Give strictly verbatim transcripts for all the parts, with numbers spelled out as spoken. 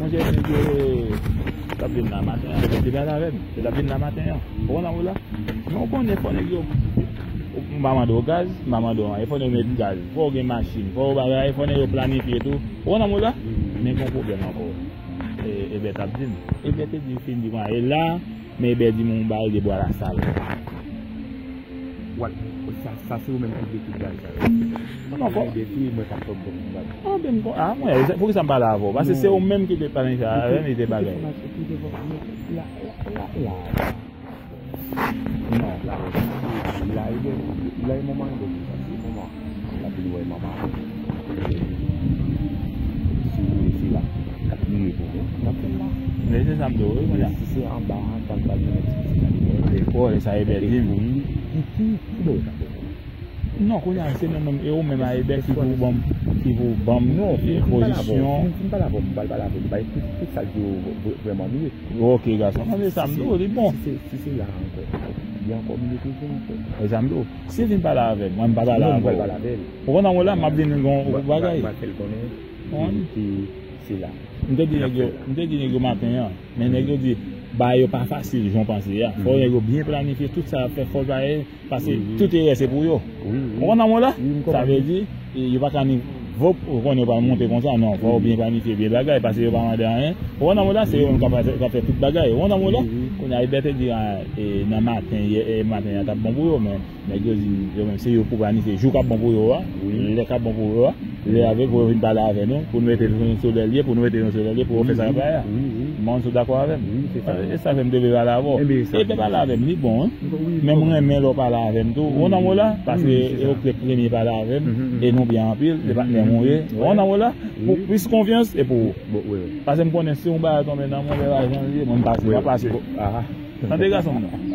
Monchè, nèg yo, eh, t ap vin la maten an, yo te pale avè m. Yo t ap vin la maten an. Ou konn sa m di w la? Men ou konnen fò nèg yo, m pa mande w gaz, m pa mande w anyen, fò nèg yo met gaz, fò w gen machin, fò w bagay, fò nèg yo planifye tou. Ou konn sa m di w la? Men gen yon pwoblèm ankò. E, Ebè t ap di m. Ebè te di m fin di m ale la, men Ebè di m yon bagay de bwa lasal. Wal, sa, sa se ou menm ki vle tout bagay sa yo. Non, non, fò. Ebè di mwen k ap fè bon bagay. Ah, ben, bon, ah, mwen, poukisa m pale avè w? Paske se ou menm ki te planifye avè m, li te bagay. La, la, la, la. Non, la, la, Ebè, la, e manman Ebè ki sa, se manman. L ap vin wè manman. Si w vle, se la. K ap kriye pou nou. N ap fè l la. Men se sa m di w, wi, kounye a. Si se anba a, tan pa gen ti piti la. E kwa, e sa Ebè di m. Ki, ki, ki bò w t ap fè? Non, kounye a, se nou menm, e ou menm a Ebè ki pou ban m, ki pou ban m pozisyon. Non, fin, fin pale avè w, fin, fin pale avè w, m pral pale avè w, bay tout, tout sa l di w vrèman nou ye. Ok, gason, men se sa m di w, li bon. Si se, si se la ankò, li ankò, m retounen ankò. E sa m di w, si l vin pale avè m, mwen m pa pale avè w. Non, m pral pale avè l. Ou konn nan mwen la, m ap vin gen yon bagay. M pral fè l konnen. Ki, ki, se la. M te di nèg yo, m te di nèg yo maten an, men nèg yo di, bagay yo pa fasil, jan w panse a. Fò nèg yo byen planifye tout sa y ap fè, fò bagay, paske tout erè se pou yo. Ou konn nan mwen la? Sa vle di, e, yo pa ka ni vop, ou konnen yo pa monte konsa, non, fò yo byen planifye, byen bagay, paske yo pa mande anyen. Ou konn nan mwen la? Se yo menm k ap fè, k ap fè tout bagay. Ou konn nan mwen la? Kounye a, Ebè te di, a, e, nan maten, yè, e, maten an t ap bon pou yo, men nèg yo di, yo menm, se yo pou planifye jou k ap bon pou yo a, lè k ap bon pou yo a, lè avèk pou yo vin pale avè nou, pou nou mete nou sou lè l ye, pou nou mete nou sou lè l ye, pou yo fè sa yo fè a. Wi, wi. Mwen, si w dakò avè m. Wi, se sa. E sa fè m te vle pale avè w. Ebyen, sa. Ebè pale avè m, li bon, wi. Wi, men m renmen lè w pale avè m tou. Ou nan mo la, paske se ou te premye pale avè m, e nou byen anpil, se patnè m ou ye. Ou nan mo la, pou plis konfyans e pou ou. Paske m konnen si yon bagay tonbe nan men w, e pa jan l ye, mwen m pase, m ap pase. Tande gason m nan.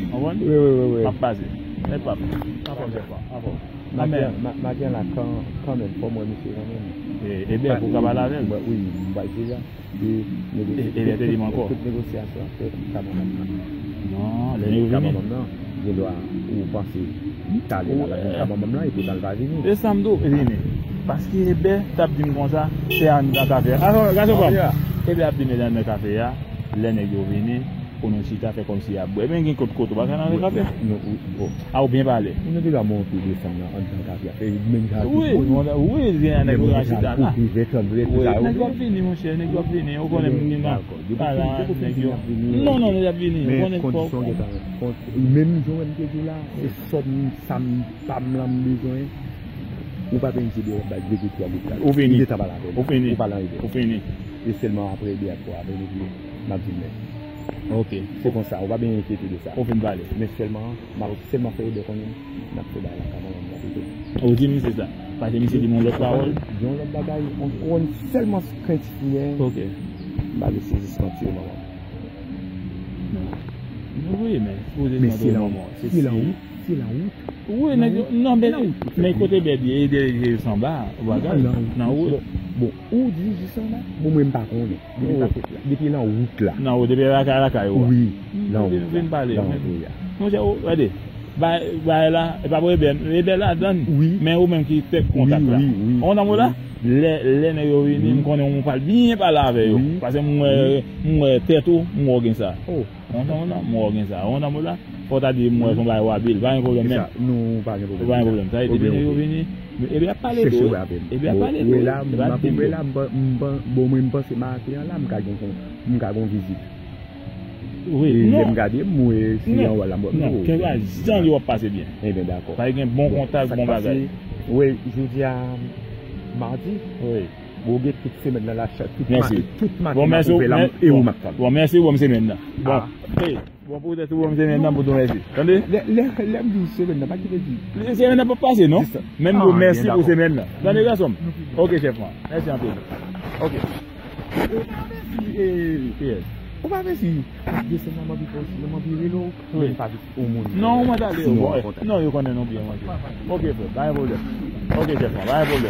Konprann? Wi, wi, wi, wi. M ap pase. Nèt pap. Anfòm, chèf la. Anfòm. Amèn. Maten an la, kan, kanmenm, fò m wè misye kanmenm. E, Ebè, pou w ka pale avè l? Wi, m pral di la. E, Ebè te di m ankò. Tout negosyasyon ap fèt, ka mwen. Non, lè nou vini. Ka mwen nan, gen dwa ou panse talè la, la vin ka mwen nan, epi tan l pa vini. E sa m di w, vini. Paske Ebè t ap di m konsa, se Ann nan ka fè. Atò, gason pa m. Ebè ap di m Ann nan ka fè a, lè nèg yo vini, pou nou chita fè kòmsi y ap bwè. Men gen kot kote w pa ka nan kafe. Non, wi, bon. A, ou byen pale. Nou te ka monte desann nan anndan kafe a. Fè menm jan tout moun. Wi, wi, gen nèg yo ka chita la. Wi, nèg yo ap vini, monchè, nèg yo ap vini. Ou konnen m gen nan. Dakò. Depi fini, depi fini, y ap vini. Non, non, y ap vini. Ou konnen kondisyon gen tan. Menm jan w te di la, se sòm, sa m, pa m lan m bezwen. Ou pa peye misye de bay de goud, twa goud la. Ou fini. Li te ta pale avè m. Ou fini. Ou pale anyen. Ou fini. E sèlman apre de a twa apre midi, m ap di m mèt. Ok. Se konsa, ou pa bezwen enkyete de sa. Ou fin pale. Men sèlman, m ap sèlman fè Ebè konnen, n ap fè bagay la ka manman m la pito. Ou di misye sa. Paske misye di m yon lòt pawòl. Yon lòt bagay, on, on sèlman krentif mwen. Ok. M pa vle sezi skanti manman m. Non. Wi, men, sipoze skanti manman w. Se si. Se la wout. Wi, nèg yo, non, men, men kote Bèd ye, e de, e sanba, bagay, nan wout. Bon, bon, ou di jis anba, bon, mwen m pa konnen. Depi lakay la. Depi nan wout la. Nan wout, depi lakay, lakay ou a. Wi, nan wout la. Vin pale, nan wout la. Monchè, ou, gade, bay, bay la, e pa pou Ebè, Ebè ladann. Wi. Men ou menm ki tèt kontak la. Wi, wi, wi. Ou nan mo la? Lè, lè nèg yo vini, m konnen ou pral byen pale avè yo. Wi. Paske m wè, m wè tèt ou, m wè w gen sa. Oh. Ou nan mo la? M wè w gen sa. Ou nan mo la? Fò w ta di m wè se yon bagay w abil. Pa gen pwoblèm menm. Nou pa gen pwoblèm. Pa gen pwoblèm. Sa e depi nèg yo vini, epi y ap pale tou, wi. Epi y ap pale tou, wi. Epi y ap di m tou. Bon, mwen, m panse maten an la, m ka gen, m ka gen yon vizit. Wi, non. Lè m gade, m wè si anwo la, m wè. Non, kèlkeswa jan li w ap pase byen. Ebyen, dakò. Sa gen bon kontak, bon bagay. Wi, jodi a, madi. Wi. Bon, ou gen tout semèn nan la, tout maten, tout maten, m ap ouvè la, e ou m ap tann. Bon, mèsi, bon, semèn nan. Bon, hey. Bon, poutèt ou, bon, semèn nan, pou tou mèsi. Tande? Lè, lè, lè m di w semèn nan, pa kite di. Semèn nan p ap pase, non? Men m di w mèsi pou semèn nan. Tande, gason m? Ok, chèf mwen. Mèsi anpil. Ok. Ou pa mèsi, e, ou pa mèsi. Desann nan, m anvi fè w, m anvi rele w, men m pa vin yon moun. Non, mwen tande yo. Non, yo konnen nou byen, mwen. Ok, frè, pa gen pwoblèm. Ok, chèf mwen, pa gen pwoblèm.